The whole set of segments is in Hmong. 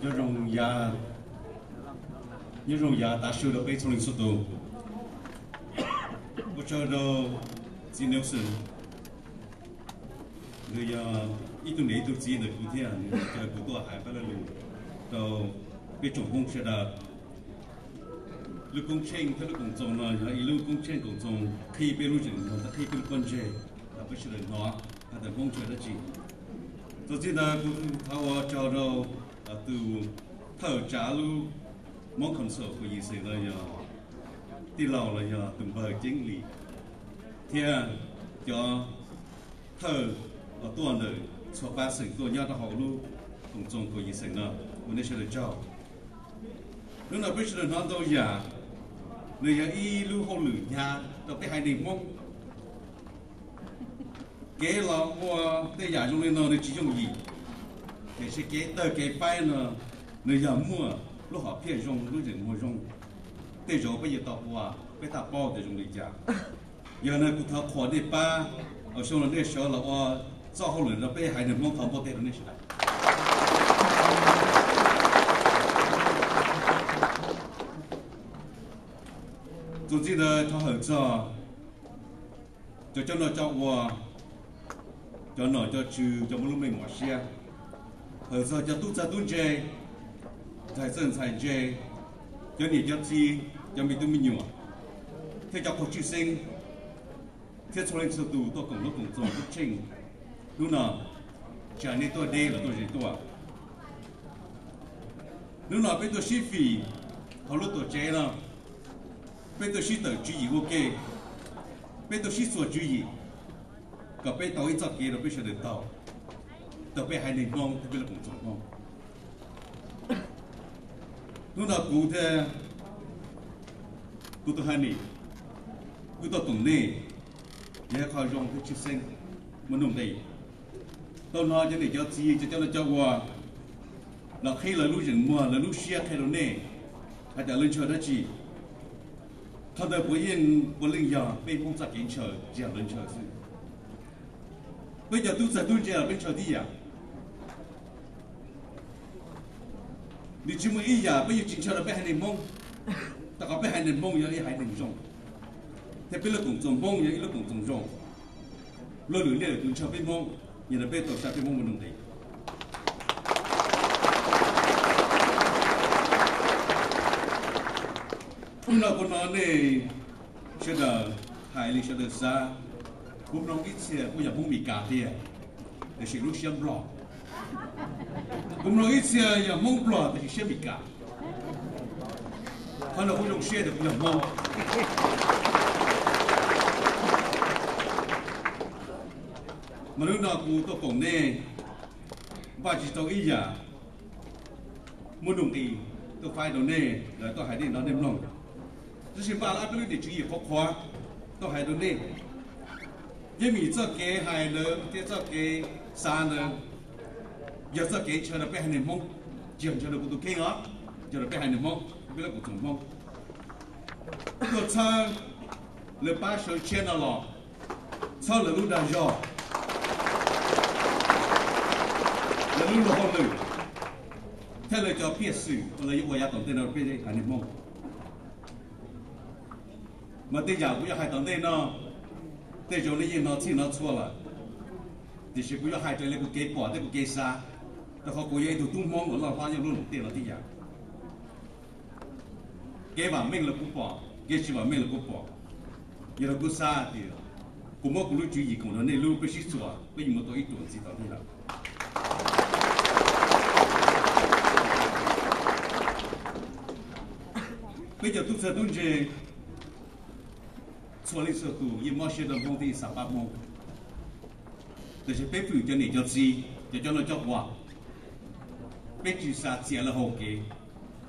Nyob zoo yav, nyob zoo yav tav su rau peb txhua leej txhua tus. Ua tsaug rau txiv Nelson, nws yog ib tug niam ib tug txiv ntawm kuv thiab, nws caw kuv tuaj hais pab lo lus rau peb tsoom Hmoob sawv daws. Lub koob tsheej thiab lub koom txoos no yog ib lub koob tsheej koom txoos qhib peb lub zeem no, qhib peb lub pob ntseg, los peb sawv daws hnov hais tias Hmoob tshaj dab tsi. Txuas ntxiv ntawd kuv thov ua tsaug rau tus thawj tsav lub Hmoob Council kaum yim xeem no yog tij laug los yog tus npawg Ceeb Lis, thiab cov thawj uas tuaj ntawm txhua pab xeem tuaj nyob rau hauv lub koom txoos kaum yim xeem no, ua nej sawv daws tsaug. Hnub no peb sawv daws hnov ntau yam, nws yog ib lub hauj lwm hnyav rau peb haiv neeg Hmoob. Kev los ua tej yam zoo li no nws tsis yooj yim, tiam sis kev tawg kev faib no nws yog muaj lub hom phiaj zoo, lub zeem muag zoo. Tej zaum peb yuav tau ua peb thiaj paub tias zoo li cas. Yog no kuv thov qhuas nej pab, xyoo no nej sawv los ua txoj hauj lwm rau peb haiv neeg Hmoob, thov npuaj teg rau nej sawv daws. Txuas ntxiv ntawd thov hawm txog cov coj noj coj ua, cov nom cov tswv, cov muaj lub meej mom siab, hawm txog cov tub txawg tub ntse, ntxhais txawg ntxhais ntse, cov niam cov txiv, cov me tub me nyuam, thiab cov qaug tswj xeeb, thiab txhua leej txhua tus tuaj koom lub koom txoos koob tsheej. Hnub no, tsis hais nej tuaj deb los tuaj ze tuaj, hnub no peb tuaj sib fim hauv lub tuam tsev no, peb tuaj sib tawm tswv yim ua ke, peb tuaj sib txuas tswv yim, kom peb tau ib txoj kev rau peb sawv daws taug, rau peb haiv neeg Hmoob thiab peb lub koom txoos Hmoob. Hnub no kuv thiab kuv tus Honey wb tuaj koom nej, yog ib qho zoo thiab tshwj xeeb muaj nuj nqis. Tau hnov cov niam cov txiv, cov coj noj coj ua los qhib lawv lub zeem muag, lawv lub siab qhia rau nej hais tias lawv ntshaw dab tsi. Qhov ntawd puav yeej puav leej yog peb Hmoob txoj kev ntshaw, tsis yog lawv ntshaw xwb. Peb cov tub txawg tub ntse los peb ntshaw tib yam. Nws tsis muaj ib yam peb yuav tsis ntshaw rau peb haiv neeg Hmoob, rau qhov peb haiv neeg Hmoob yog ib haiv neeg zoo, thiab peb lub koom txoos Hmoob yog ib lub koom txoos zoo. Luag lwm nej lwm tus ntshaw peb Hmoob, yog li peb tau sab peb Hmoob muaj nuj nqis. Hnub no kuv hnov nej sawv daws hais li sawv daws xav, kuv mloog ib txhia kuj yog Hmoob Mes Kas tiag, tiam sis lub siab Nplog. Kuv mloog ib txhia yog Hmoob Nplog tiam sis siab Mes Kas. Qhov no kuv zoo siab tias kuv yog Hmoob. Mas hnub no kuv tuaj koom nej, npaj tsis tau ib yam muaj nuj nqis tuaj faib rau nej los tuaj hais nej no nej mloog. Tab sis npaj ob peb lub niam tswv yim qhuav qhuav tuaj hais rau nej. Yeej meem txoj kev hais ntawd thiab txoj kev xav ntawd yog txoj kev ntshaw rau peb haiv neeg Hmoob, tsis yog ntshaw rau kuv tus kheej os, ntshaw rau peb haiv neeg Hmoob, peb lub koom txoos Hmoob. Tuaj txhawb lawv pab sawv tshiab no los, txhawb lawv lub dag zog, lawv lub luag hauj lwm, thiab lawv cov piaj xwm uas lawv yuav ua yav tom ntej no rau peb haiv neeg Hmoob. Mas tej yam kuv yuav hais tom ntej no, tej zaum nej yeej hnov txhij hnov txhua lawm, tiam sis kuv yuav hais raws li kuv kev pom thiab kuv kev xav, rau qhov kuv yog ib tug tub Hmoob uas loj hlob nyob lub loos tiaj no tib yam. Kev vam meej los kuv pom, kev tsis vam meej los kuv pom. Yog li kuv xav tias kuv muab kuv lub tswv yim koom rau nej lub, peb sib txuas peb yuav mus tau ib ruam ntxiv tom ntej lawm. Peb cov tub txawg tub ntse txhua leej txhua tus yeej mob siab rau Hmoob thiab yeej xav pab Hmoob. Tiam sis peb hwm cov niam cov txiv, cov coj noj coj ua, peb tsis xav txiav lawv hau kev.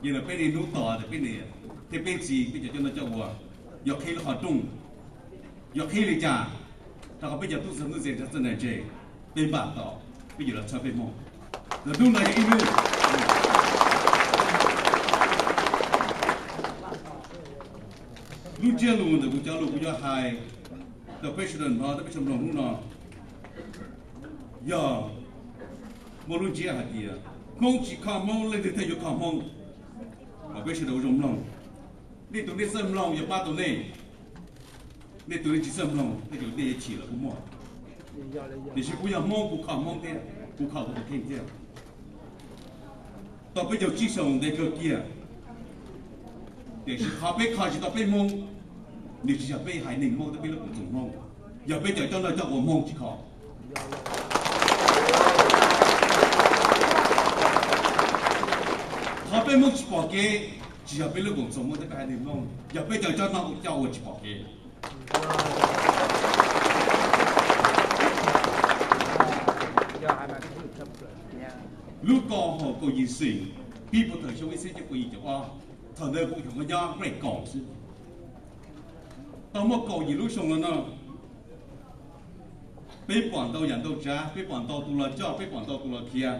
Yog li peb niaj hnub tos tias peb niam thiab peb txiv, peb cov coj noj coj ua yuav qhib lub qhov rooj, yuav qhib li cas, rau qhov peb cov tub txawg tub ntse, txawj ntse, peb npaj tos peb yuav los txhawb peb Hmoob. Los hnub no yog ib hnub, lub ntsiab lus ntawm kuv cov lus kuv yuav hais rau peb sawv daws hnov thiab peb sawv daws mloog hnub no, yog muaj lub ntsiab hais tias Hmoob tsis kho Hmoob, leej twg thiaj yuav kho Hmoob? Kom peb sawv daws ua zoo mloog. Nej tus nej txawj mloog yuav pab tau nej. Nej tus nej tsis txawj mloog tej zaum nej yuav chim los kuj muaj. Tiam sis kuv yog Hmoob kuv kho Hmoob thiab, kuv kho kuv tus kheej thiab. Tau peb caug tsib xyoos ntev kawg kiag, tiam sis qhov peb kho tsis tau peb Hmoob, nws tsis yog peb haiv neeg Hmoob thiab peb lub koom txoos Hmoob, yog peb cov coj noj coj ua Hmoob tsis kho. Qhov peb Hmoob tsis pom kev, tsis yog peb lub koom txoos Hmoob thiab peb haiv neeg Hmoob, yog peb cov coj noj coj ua tsis pom kev. Lub kaum hom kaum yim xeem, pib puag thaum xyoo ib txhiab cuaj pua yim caum ob, thaum ntawd kuv cov nyob nqaij kaum xwb. Tau muaj kaum yim lub xyoo no no, peb pom ntau yam ntau tsav, peb pom ntau tus los coj, peb pom ntau tus los khiav,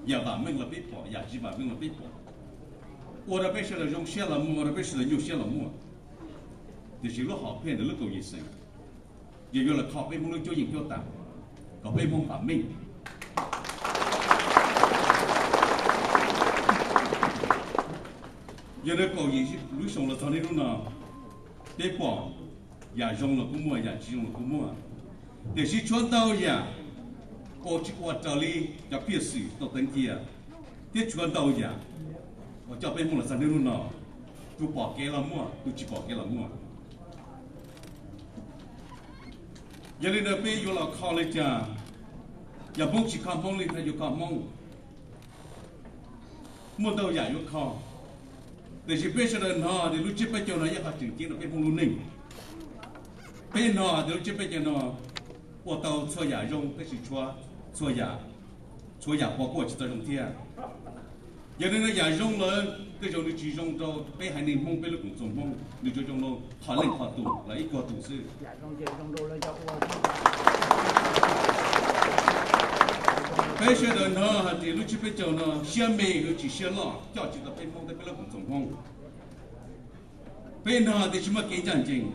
yam vam meej los peb pom, yam tsis vam meej los peb pom. Ua rau peb sawv daws zoo siab los muaj, ua rau peb sawv daws nyuaj siab los muaj. Tiam sis lub hom phiaj ntawm lub kaum yim xeem, yog yuav los kho peb Hmoob lub cuab yeej cuab tam, kom peb Hmoob vam meej. Yog li kaum yim lub xyoo los txog niaj hnub no, peb pom yam zoo los kuj muaj, yam tsis zoo los kuj muaj, tiam sis tshuav ntau yam uas tsis ua raws li cov phiaj xwm tau teev cia, thiab tshuav ntau yam uas coj peb Hmoob los txog niaj hnub no, tus pom kev los muaj, tus tsis pom kev los muaj. Yog li ntawd peb yuav los kho li cas? Yog Hmoob tsis kho Hmoob, leej twg yuav kho Hmoob? Muaj ntau yam yuav kho, tiam sis peb sawv daws hnov tias lub tsiab peb caug no yog qhov tseem ceeb rau peb Hmoob lub neej. Peb hnov tias lub tsiab peb caug no ua tau txhua yam zoo, tab sis txhua yam, txhua yam pov kuj tsis tau zoo thiab. Yog li no yam zoo lawm tej zaum nws tsis zoo rau peb haiv neeg Hmoob, peb lub koom txoos Hmoob, nws tsuas zoo rau qhov leej qhov tus los ib co tus xwb. Peb sawv daws hnov hais tias lub tsiab peb caug no siab me yuav tsis siab loj, coj tsis tau peb Hmoob thiab peb lub koom txoos Hmoob. Peb hnov hais tias tsis muaj kev ncaj ncees.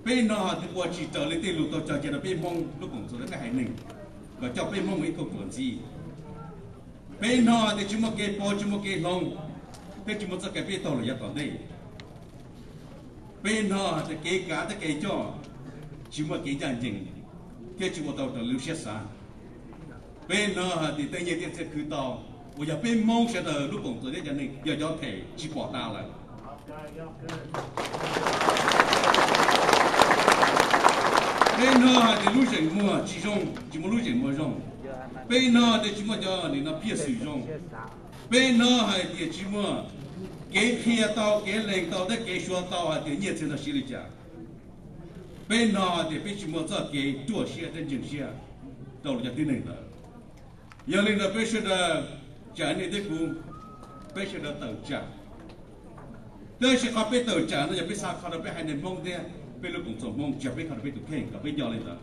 Peb hnov hais tias ua tsis raws li tej lus tau cog cia rau peb Hmoob lub koom txoos thiab peb haiv neeg, kom coj peb Hmoob mus ib kauj ruam ntxiv. Peb hnov hais tias tsis muaj kev pov, tsis muaj kev hloov, thiab tsis muaj txoj kev peb taug lawm yav tom ntej. Peb hnov hais tias kev kav thiab kev coj tsis muaj kev ncaj ncees, thiab tsis ua tau raws li lub siab xav. Peb hnov hais tias tej nyiaj tej txiaj khwv tau, uas yog peb Hmoob sawv daws lub koom txoos thiab cov neeg yog cov them tsis pom tas lawm. Peb hnov hais tias lub zeem muag tsis zoo, tsis muaj lub zeem muag zoo. Peb hnov tias tsis muaj cov nim no phiaj xwm zoo. Peb hnov hais tias tsis muaj kev qhia tau, kev lees tau thiab kev suav tau hais tias nyiaj txiag no siv li cas. Peb hnov hais tias peb tsis muaj txoj kev ruaj siab thiab ntseeg siab rau cov tib neeg ntawd. Yog li ntawd peb sawv daws, tsam nej thiab kuv, peb sawv daws tawm tsam. Tab sis qhov peb tawm tsam no yog peb xav kho rau peb haiv neeg Hmoob thiab peb lub koom txoos Hmoob, tsis yog peb kho rau peb tus kheej kom peb nco li ntawd.